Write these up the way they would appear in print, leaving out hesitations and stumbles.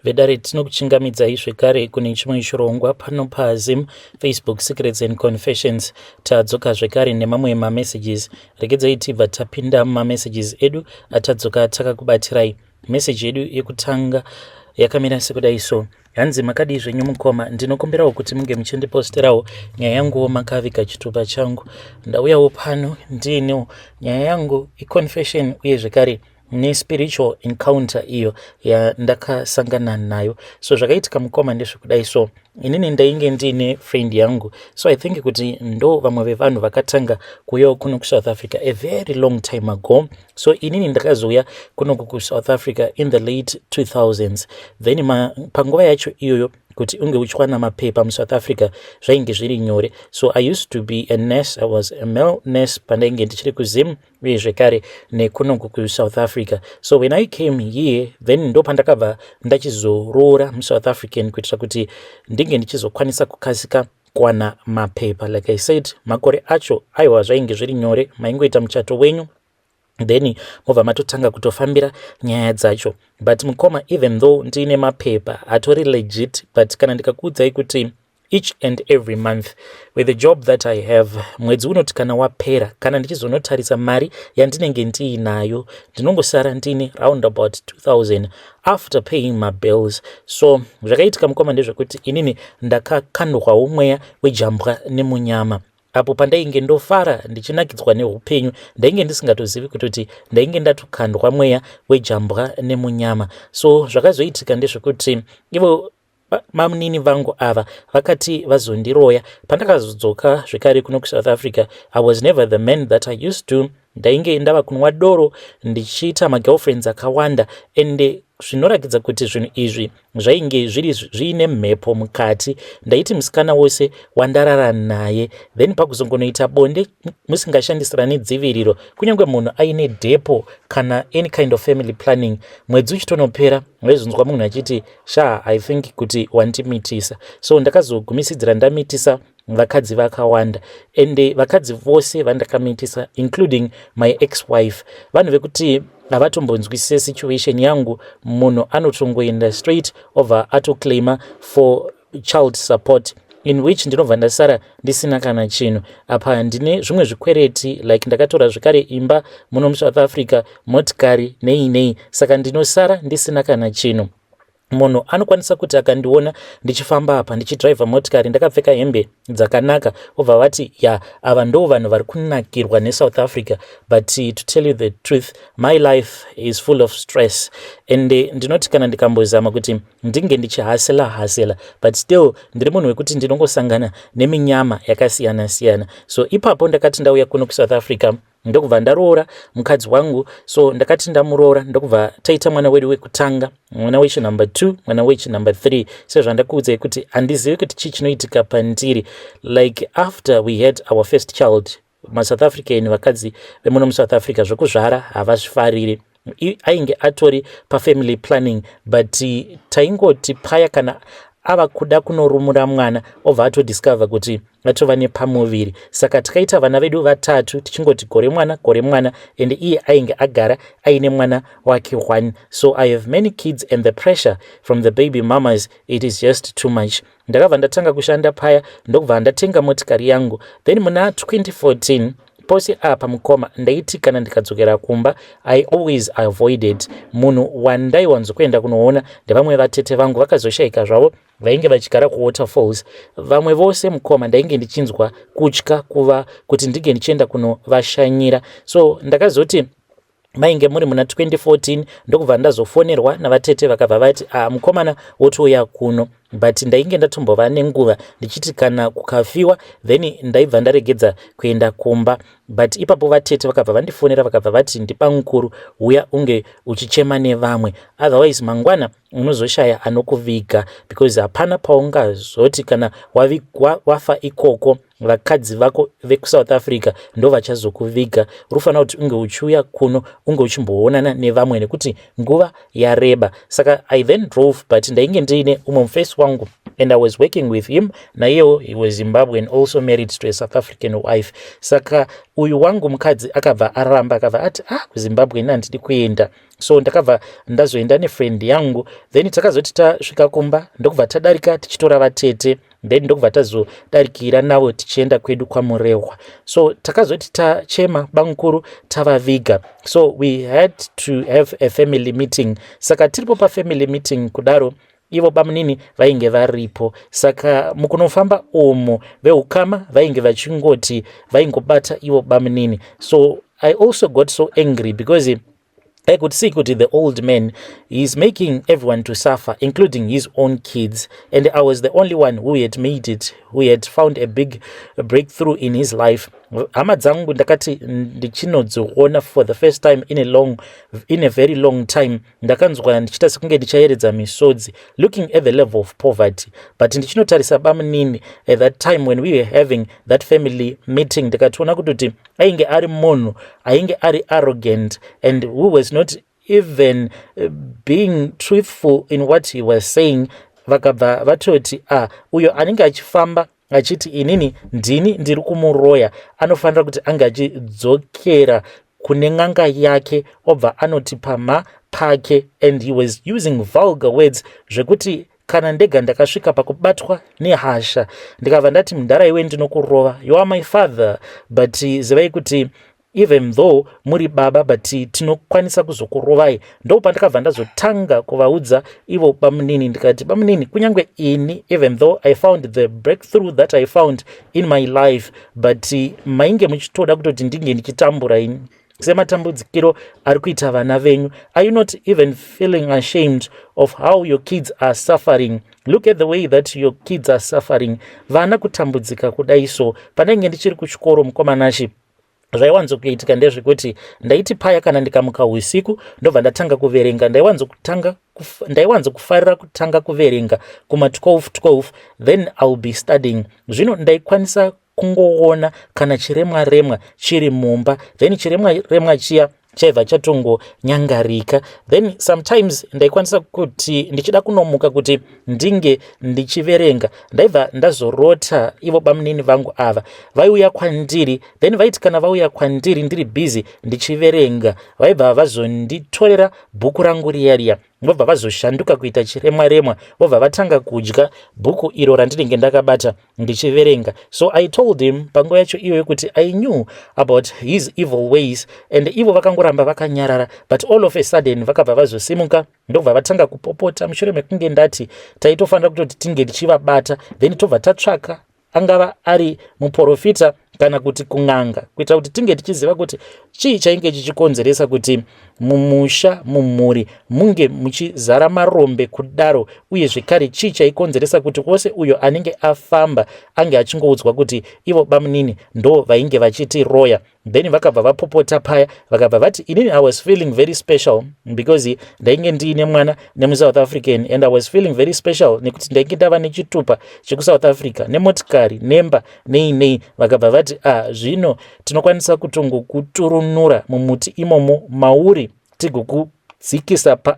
Vedare, tinokuchingamidzai zvekare kune chimwe chirongwa pano paZim Facebook Secrets and Confessions. Tadzoka zvekare nemamwe mamessages. Regedzai tibva tapinda mumamessages edu atadzoka takakubatirai. Meseji yedu yekutanga yakamira sekudai so. Hanzi, "Makadii zvenyu mukoma? Ndinokumbirawo kuti munge muchindiposterawo nyaya yanguwo makaviga chitupa changu. Ndauyawo pano ndiinewo nyaya yangu, iconfession uye zvekare nespiritual encounter iyo yandakasangana nayo. So zvakaitika mukoma ndezvekudai so. Inini ndainge ndiine friend yangu, so I think kuti ndo vamwe vevanhu vakatanga kuuyawo kuno kuSouth Africa a very long time ago. So inini ndakazouya kunoku kuSouth Africa in the late 2000s. Then panguva yacho iyoyo, kuti unge uchiwana mapepa muSouth Africa zvainge zviri nyore. So I used to be a nurse. I was a male nurse pandainge ndichiri kuZim uye zvekare nekunoku kuSouth Africa. So when I came here, then ndo pandakabva ndachizoroora muSouth African kuitira kuti ndinge ndichizokwanisa kukasika kuwana mapepa. Like I said, makore acho aiwa, zvainge zviri nyore. Maingoita muchato wenyu, then mobva matotanga kutofambira nyaya dzacho. But mukoma, even though ndiine mapepa atori legit, but kana ndikakuudzai kuti each and every month with the job that I have, mwedzi unoti kana wapera, kana ndichizonotarisa mari yandinenge ndiinayo, ndinongosara ndiine round about 2000 after paying mabills. So zvakaitika mukoma ndezvekuti inini ndakakandwawo mweya wejambwa nemunyama. Apo pandainge ndofara ndichinakidzwa neupenyu, ndainge ndisingatozivi kutoti ndainge ndatokandwa mweya wejambwa nemunyama. So zvakazoitika ndezvekuti ivo mamunini vangu ava vakati vazondiroya. Pandakazodzoka zvekare kuno kuSouth Africa, I was never the man that I used to. Ndainge ndava kunwa doro, ndichiita magirlfriends akawanda, ende zvinoratidza kuti zvinhu izvi zvainge zviri zviine mhepo mukati. Ndaiti musikana wose wandarara naye, then pakuzongonoita bonde musingashandisirani dziviriro, kunyange munhu aine depo kana any kind of family planning, mwedzi uchitonopera waizonzwa munhu achiti, "Sha, I think kuti wandimitisa." So ndakazogumisidzira ndamitisa vakadzi vakawanda, ende vakadzi vose vandakamitisa, including my ex wife, vanhu vekuti havatombonzwisise situation yangu. Munhu anotongoenda straight over atoclaima for child support, in which ndinobva ndasara ndisina kana chinhu. Apa ndine zvimwe zvikwereti, like ndakatora zvekare imba muno muSouth Africa, motikari, nei nei, saka ndinosara ndisina kana chinhu. Munhu anokwanisa kuti akandiona ndichifamba apa ndichidhiraivha motikari, ndakapfeka hembe dzakanaka, obva vati, "Ya, ava ndo vanhu vari kunakirwa neSouth Africa." But to tell you the truth, my life is full of stress, and ndinoti kana ndikambozama kuti ndinge ndichihasela hasela, but still ndiri munhu wekuti ndinongosangana neminyama yakasiyana siyana. So ipapo ndakati ndauya kuno kuSouth Africa, ndokubva ndaroora mukadzi wangu. So ndakati ndamuroora, ndokubva taita mwana wedu wekutanga, mwana wechi number 2, mwana wechi number 3. Sezvandakuudzai kuti handizivi kuti chii chinoitika pandiri, like after we had our first child, maSouth African, vakadzi vemuno muSouth Africa zvekuzvara havazvifariri. Ainge atori pafamily planning, but taingoti paya kana ava kuda kunorumura mwana, obva atodiscover kuti atova nepamuviri. Saka takaita vana vedu vatatu tichingoti gore mwana, gore mwana, and iye ainge agara aine mwana wake one. So I have many kids, and the pressure from the baby mamas, it is just too much. Ndakabva ndatanga kushanda paya, ndokubva ndatenga motikari yangu. Then muna 2014 pose apa mukoma, ndaiti kana ndikadzokera kumba, I always avoided. Munhu wandaiwanzokuenda kunoona ndevamwe vatete vangu vakazoshayika zvavo, vainge vachigara kuWaterfalls. Vamwe vose mukoma, ndainge ndichinzwa kutya kuva kuti ndinge ndichienda kunovashanyira. So ndakazoti mainge muri muna 2014, ndokubva ndazofonerwa navatete, vakabva vati, "Ah, mukomana, wotouya kuno." But ndainge ndatombova nenguva ndichiti kana kukafiwa, then ndaibva ndaregedza kuenda kumba. But ipapo vatete vakabva vandifonera, vakabva vati, "Ndipamukuru, uya unge uchichema nevamwe, otherwise mangwana unozoshaya anokuviga, because hapana paungazoti kana wavigwa wafa ikoko, vakadzi vako vekuSouth Africa ndo vachazokuviga. Unofanira kuti unge uchiuya kuno, unge uchimboonana nevamwe, nekuti nguva yareba." Saka I then drove, but ndainge ndiine umwe mufesi wangu and I was working with him. Naiyewo he was Zimbabwean, also married to a South African wife. Saka uyu wangu mukadzi akabva aramba, akabva ati, "Ah, kuZimbabwe ini handidi kuenda." So ndakabva ndazoenda nefriend yangu. Then takazoti tasvika kumba, ndokubva tadarika tichitora vatete, then ndokubva tazodarikira navo tichienda kwedu kwaMurehwa. So takazoti tachema bamukuru, tavaviga, so we had to have a family meeting. Saka tiripo pafamily meeting kudaro, ivo bamunini vainge varipo. Saka mukunofamba umu, veukama vainge vachingoti vaingobata ivo bamunini. So I also got so angry because I could see kuti the old man is making everyone to suffer, including his own kids. And I was the only one who had made it, who had found a big breakthrough in his life. Hama dzangu ndakati ndichinodziona for the first time in a very long time, ndakanzwa ndichiita sekunge ndichaeredza misodzi, looking at the level of poverty. But ndichinotarisa bamunini at that time when we were having that family meeting, ndikatoona kutoti ainge ari munhu ainge ari arrogant and who was not even being truthful in what he was saying. Vakabva vatoti, "Ah, uyo anenge achifamba achiti inini ndini ndiri kumuroya anofanira kuti ange achidzokera kune n'anga yake, obva anoti pama pake." And he was using vulgar words, zvekuti kana ndega ndakasvika pakubatwa nehasha. Ndikabva ndati, "Mudhara iwe, ndinokurova. You are my father, but zivai kuti even though muri baba, but tinokwanisa kuzokurovai." Ndo pandakabva ndazotanga kuvaudza ivo bamunini. Ndikati, "Bamunini, kunyange ini, even though I found the breakthrough that I found in my life, but mainge muchitoda kutoti ndinge ndichitambura ini sematambudzikiro ari kuita vana venyu. Are you not even feeling ashamed of how your kids are suffering? Look at the way that your kids are suffering. Vana kutambudzika kudai." So pandainge ndichiri kuchikoro, mukomanashi, zvaiwanzokuitika ndezvekuti ndaiti paya kana ndikamuka usiku, ndobva ndatanga kuverenga. Ndaiwanzokufarira kutanga kuverenga kuma12 12, then I will be studying. Zvino ndaikwanisa kungoona kana chiremwa remwa chiri mumba, then chiremwa remwa chiya chaibva chatongonyangarika. Then sometimes ndaikwanisa kuti ndichida kunomuka kuti ndinge ndichiverenga, ndaibva ndazorota ivo bamunini vangu ava vaiuya kwandiri. Then vaiti kana vauya kwandiri ndiri busy ndichiverenga, vaibva vazonditorera bhuku rangu riya riya, vobva vazoshanduka kuita chiremwa remwa, vobva vatanga kudya bhuku iro randinenge ndakabata ndichiverenga. So I told him panguva yacho iyoyo kuti I knew about his evil ways, and ivo vakangoramba vakanyarara. But all of a sudden vakabva vazosimuka, ndobva vatanga kupopota mushure mekunge ndati taitofanira kutoti tinge tichivabata, then tobva tatsvaka angava ari muprofita kana kuti kun'anga, kuitira kuti tinge tichiziva kuti chii chainge chichikonzeresa kuti mumusha, mumhuri munge muchizara marombe kudaro, uye zvekare chii chaikonzeresa kuti wose uyo anenge afamba ange achingoudzwa kuti ivo bamunini ndo vainge vachitiroya. Then vakabva vapopota paya, vakabva vati inini I was feeling very special because ndainge ndiine mwana nemuSouth African, and I was feeling very special nekuti ndainge ndava nechitupa chekuSouth Africa, nemotikari, nemba, nei nei. Vakabva vati, "Ah, zvino tinokwanisa kutongokuturunura mumuti imomo mauri, tigokudzikisa pa."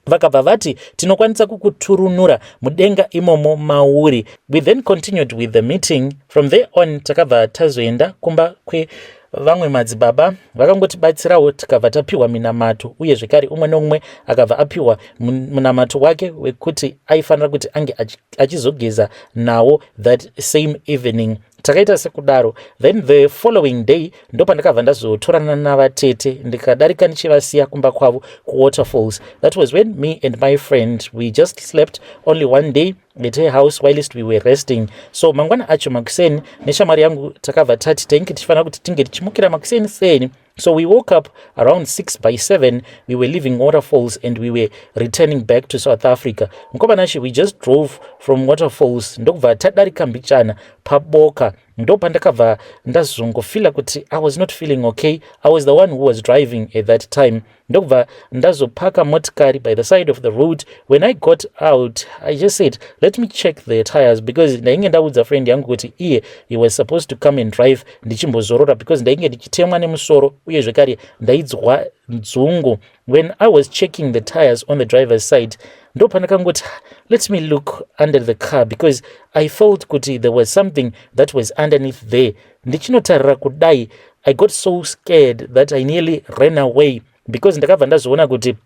Vakabva vati, "Tinokwanisa kukuturunura mudenga imomo mauri." We then continued with the meeting. From there on takabva tazoenda kumba kwevamwe madzibaba vakangotibatsirawo, tikabva tapiwa minamato, uye zvekare umwe neumwe akabva apiwa munamato wake wekuti aifanira kuti ange achizogeza nawo that same evening. Takaita sekudaro. Then the following day ndopandakabva ndazotorana navatete, ndikadarika ndichivasiya kumba kwavo kuWaterfalls. That was when me and my friend, we just slept only one day at her house whilst we were resting. So mangwana acho makuseni, neshamwari yangu takabva tati tainge tichifanira kuti tinge tichimukira makuseni seni. So we woke up around 6 by 7. We were leaving Waterfalls and we were returning back to South Africa. Mukomanashi, we just drove from Waterfalls, ndokubva tadarika mbichana paBoka, ndo pandakabva ndazongofeela kuti I was not feeling okay. I was the one who was driving at that time. Ndokubva ndazopaka motikari by the side of the road. When I got out, I just said, "Let me check the tires," because ndainge ndaudza friend yangu kuti iye he was supposed to come and drive ndichimbozorora, because ndainge ndichitemwa nemusoro, uye zvekare ndainzwa dzungu. When I was checking the tires on the driver's side, ndo pandakangoti, "Let me look under the car," because I felt kuti there was something that was underneath there. Ndichinotarira kudai, I got so scared that I nearly ran away. Because ndakabva ndazviona kuti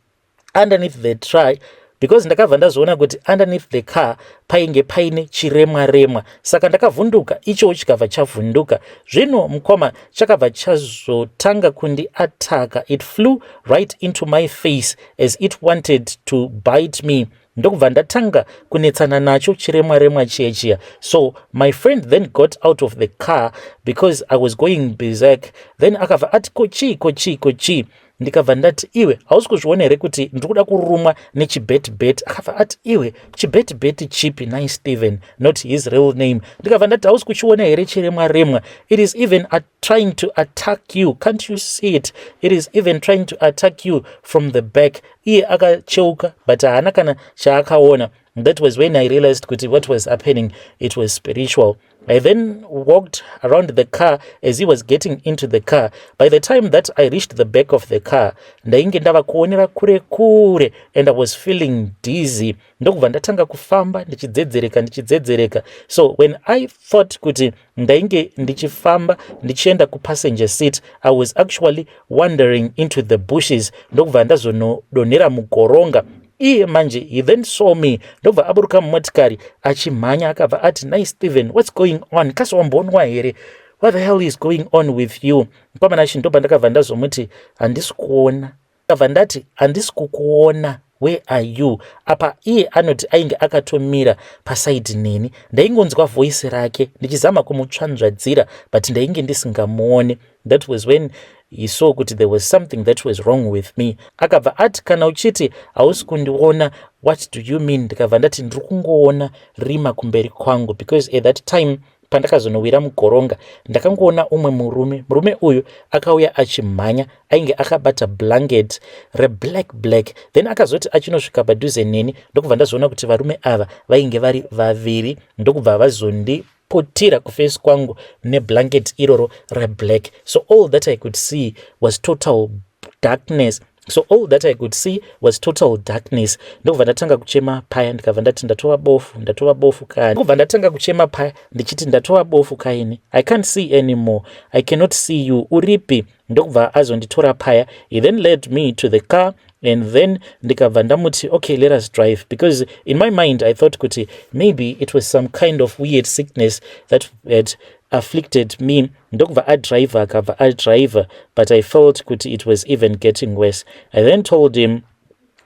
underneath the try because ndakabva ndazoona kuti underneath the car painge paine chiremwa remwa. Saka ndakavhunduka, ichowo chikabva chavhunduka. Zvino mukoma, chakabva chazotanga kundiataka. It flew right into my face as it wanted to bite me. Ndokubva ndatanga kunetsana nacho chiremwa remwa chiya chiya. So my friend then got out of the car because I was going berserk. Then akabva ati, "Ko chii? Ko chii? Ko chii?" Ndikabva ndati, "Iwe, hausi kuzviona here kuti ndiri kuda kurumwa nechibetbet?" Akabva ati, "Iwe, chibetbet chipi?" Nai Stephen, not his real name. Ndikabva ndati, "Hausi kuchiona here chiremwa remwa? It is even trying to attack you. Can't you see it? It is even trying to attack you from the back." Iye akacheuka, but haana kana chaakaona. That was when I realized kuti what was happening, it was spiritual. I then walked around the car as he was getting into the car. By the time that I reached the back of the car, ndainge ndava kuonera kure kure and I was feeling dizzy. Ndokubva ndatanga kufamba ndichidzedzereka, ndichidzedzereka. So when I thought kuti ndainge ndichifamba ndichienda kupassenger seat, I was actually wandering into the bushes. Ndokubva ndazonodonhera mugoronga. Iye manje, he then saw me, ndobva aburuka mumotikari achimhanya. Akabva ati, "Nai Stephen, what's going on? Kasi wambonwa here? What the hell is going on with you?" Mukwamanashi, ndobva ndakabva ndazomuti, "Handisi kuona." Ndakabva ndati, "Handisi kukuona. Where are you?" Apa iye anoti ainge akatomira paside neni. Ndaingonzwa voice rake ndichizama kumutsvanzvadzira, but ndainge ndisingamuoni. That was when he saw kuti there was something that was wrong with me. Akabva ati, "Kana uchiti hausi kundiona, what do you mean?" Ndikabva ndati, "Ndiri kungoona rima kumberi kwangu," because at that time pandakazonowira mugoronga, ndakangoona umwe murume. Murume uyu akauya achimhanya, ainge akabata blanket reblack black. Then akazoti achinosvika padhuze neni, ndokubva ndazoona kuti varume ava vainge vari vaviri. Ndokubva vazondiputira kuface kwangu neblanket iroro reblack. So all that I could see was total darkness. So all that I could see was total darkness. Ndokubva ndatanga kuchema paya. Ndikabva ndati, "Ndatova bofu, ndatova bofu kani." Ndokubva ndatanga kuchema paya ndichiti, "Ndatova bofu kaini. I can't see anymore. I cannot see you. Uripi?" Ndokubva azonditora paya. He then led me to the car and then ndikabva ndamuti, "Okay, let us drive," because in my mind I thought kuti maybe it was some kind of weird sickness that had afflicted me. Ndokubva adriver, akabva adriver, but I felt kuti it was even getting worse. I then told him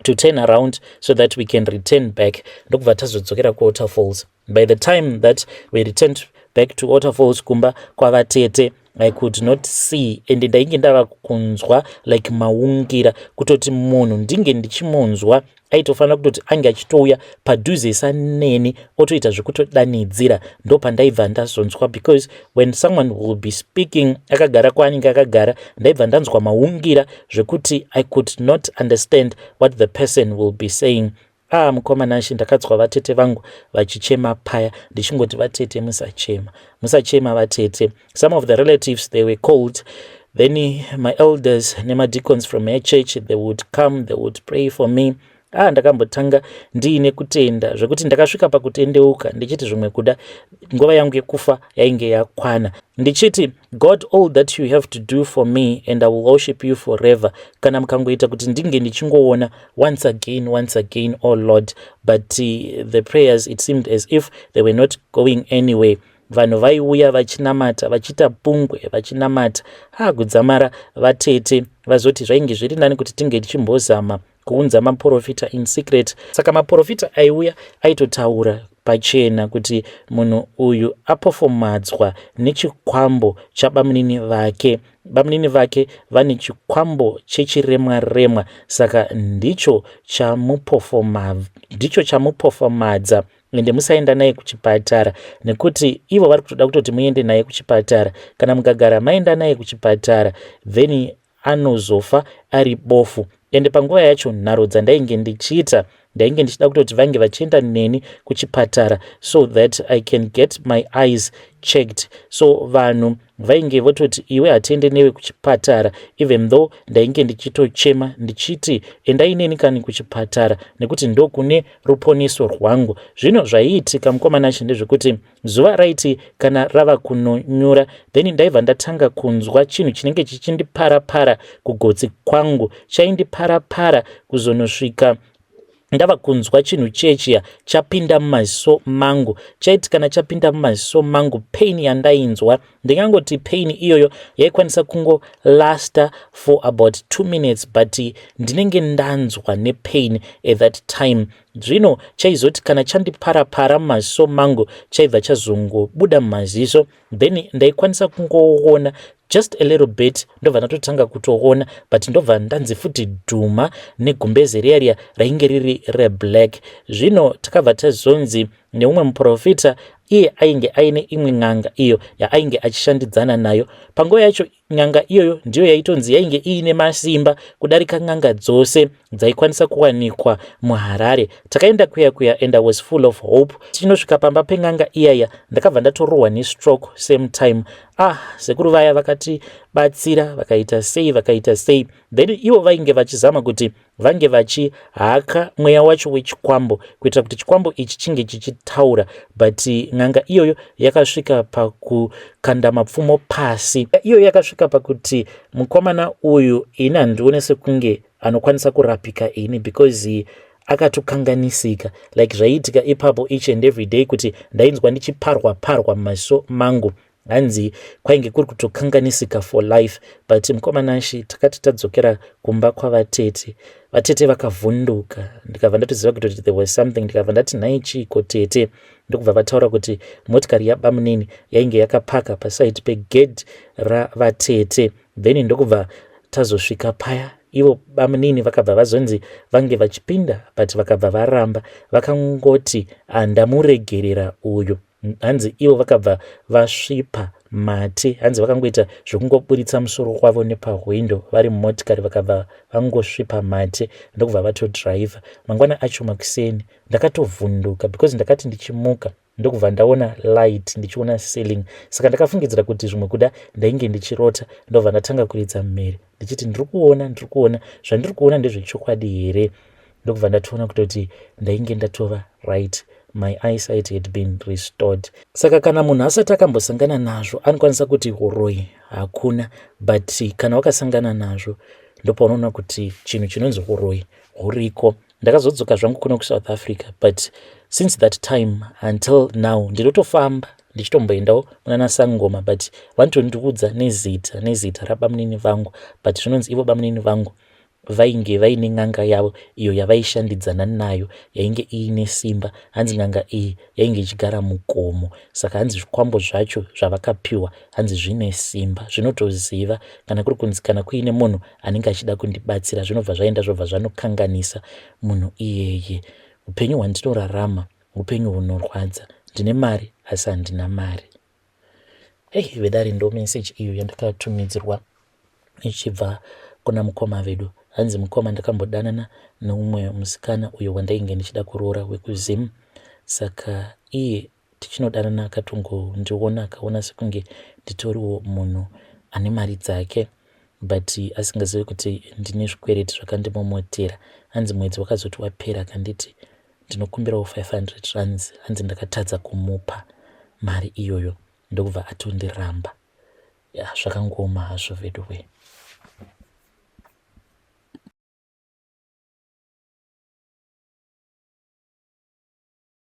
to turn around so that we can return back. Ndokubva tazodzokera kuWaterfalls. By the time that we returned back to Waterfalls, kumba kwavatete, I could not see and ndainge ndava kunzwa like maungira. Kutoti munhu ndinge ndichimunzwa, aitofanira kutoti ange achitouya padhuzesa neni, otoita zvekutodanidzira, ndo pandaibva ndazonzwa. Because when someone will be speaking akagara kwaanenge akagara, ndaibva ndanzwa maungira zvekuti I could not understand what the person will be saying. Ah, mukoma Nashi, ndakadzwa vatete vangu vachichema paya. Ndichingoti, "Vatete, musachema, musachema vatete." Some of the relatives, they were called. Then my elders nemadeacons from her church, they would come, they would pray for me. Ah, ndakambotanga ndiine kutenda zvekuti ndakasvika pakutendeuka, ndichiti zvimwe kuda nguva yangu yekufa yainge yakwana, ndichiti, "God, all that you have to do for me and I will worship you forever, kana mukangoita kuti ndinge ndichingoona once again, once again, oh Lord." But the prayers, it seemed as if they were not going anyway. Vanhu vaiuya vachinamata, vachiita pungwe vachinamata. Kudzamara vatete vazoti zvainge zviri nani kuti tinge tichimbozama kuunza maprofita in secret. Saka maprofita aiuya aitotaura pachena kuti munhu uyu apofomadzwa nechikwambo chabamunini vake. Bamunini vake vane chikwambo chechiremwa remwa, saka ndicho chamupofomadza. Ende musaenda naye kuchipatara, nekuti ivo vari kutoda kutoti muende naye kuchipatara. Kana mukagara maenda naye kuchipatara, then anozofa ari bofu. Ende panguva yacho, nharo dzandainge ndichiita Ndainge ndichida kutoti vange vachienda neni kuchipatara so that I can get my eyes checked. So vanhu vainge vototi, "Iwe, hatiende newe kuchipatara," even though ndainge ndichitochema ndichiti, "Endai neni kani kuchipatara, nekuti ndokune ruponeso rwangu." Zvino zvaiitika, mukomana acho, ndezvekuti zuva raiti kana rava kunonyura, then ndaibva ndatanga kunzwa chinhu chinenge chichindiparapara kugotsi kwangu. Chaindiparapara kuzonosvika ndava kunzwa chinhu chechiya chapinda mumaziso mangu. Chaiti kana chapinda mumaziso mangu, pain yandainzwa, ndingangoti pain iyoyo yaikwanisa kungolasta for about 2 minutes, but ndinenge ndanzwa nepain at that time. Zvino chaizoti kana chandiparapara mumaziso mangu, chaibva chazongobuda mumaziso, then ndaikwanisa kungoona just a little bit, ndobva ndatotanga kutoona, but ndobva ndanzi futi dhuma negumbeze riya riya rainge riri reblack. Zvino takabva tazonzi neumwe muprofita, iye ainge aine imwe n'anga iyo yaainge achishandidzana nayo panguva yacho. N'anga iyoyo ndiyo yaitonzi yainge iine masimba kudarika n'anga dzose dzaikwanisa kuwanikwa muHarare. Takaenda kuya kuya and I was full of hope. Tichinosvika pamba pen'anga iyaya, ndakabva ndatorohwa nestroke same time. Ah, sekuru vaya vakatibatsira, vakaita sei, vakaita sei. Then ivo vainge vachizama kuti vange vachihaka mweya wacho wechikwambo kuitira kuti chikwambo ichi chinge chichitaura, but n'anga iyoyo yakasvika pakukanda mapfumo pasi. Iyoyo yakasvika pakuti, "Mukomana uyu, ini handione sekunge anokwanisa kurapika ini, because akatokanganisika." Like zvaiitika ipapo each and every day, kuti ndainzwa ndichiparwa parwa mumaziso mangu, hanzi kwainge kuri kutokanganisika for life. But mukomanashi, takati tadzokera kumba kwavatete, vatete vakavhunduka. Ndikabva ndatoziva kuti there was something. Ndikabva ndati, "Nhai, chiiko tete?" Ndokubva vataura kuti motikari yabamunini yainge yakapaka pasaidi pegedhi ravatete. Then ndokubva tazosvika paya, ivo bamunini vakabva vazonzi vange vachipinda, but vakabva varamba, vakangoti, "Handamuregerera uyu." Hanzi ivo vakabva vasvipa mate. Hanzi vakangoita zvokungoburitsa musoro wavo nepahwindo vari mumotikari, vakabva vangosvipa mate, ndokubva vatodhiraivha. Mangwana acho makuseni ndakatovhunduka, because ndakati ndichimuka, ndokubva ndaona light, ndichiona ceiling. Saka ndakafungidzira kuti zvimwe kuda ndainge ndichirota. Ndobva ndatanga kuridza mhere ndichiti, "Ndiri kuona, ndiri kuona, zvandiri kuona ndezvechokwadi here?" Ndokubva ndatoona kutoti ndainge ndatova right, my eyesight had been restored. Saka kana munhu asati akambosangana nazvo, anokwanisa kuti uroyi hakuna, but kana wakasangana nazvo, ndopaunoona kuti chinhu chinonzi uroyi huriko. Ndakazodzoka zvangu kuno kuSouth Africa, but since that time until now ndinotofamba ndichitomboendawo munana sangoma, but vanotondiudza nezita rabamunini vangu. But zvinonzi ivo bamunini vangu vainge vaine n'anga yavo iyo yavaishandidzana nayo, yainge iine simba. Hanzi n'anga iyi yainge ichigara mugomo, saka hanzi zvikwambo zvacho zvavakapiwa, hanzi zvine simba, zvinotoziva kana kuri kunzi kana kuine munhu anenge achida kundibatsira, zvinobva zvaenda, zvobva zvanokanganisa munhu iyeye. Upenyu hwandinorarama upenyu hunorwadza. Ndine mari asi handina mari. Hei vedare, ndo meseji iyo yandakatumidzirwa ichibva kuna mukoma vedu. Hanzi, "Mukoma, ndakambodanana neumwe musikana uyo wandainge ndichida kuroora wekuZim. Saka iye tichinodanana akatongondiona, akaona sekunge nditoriwo munhu ane mari dzake, but asingazivi kuti ndine zvikwereti zvakandimomotera. Hanzi mwedzi wakazoti wapera, akanditi ndinokumbirawo 500 rands. Hanzi ndakatadza kumupa mari iyoyo, ndokubva atondiramba." Ya, zvakangooma hazvo veduwe.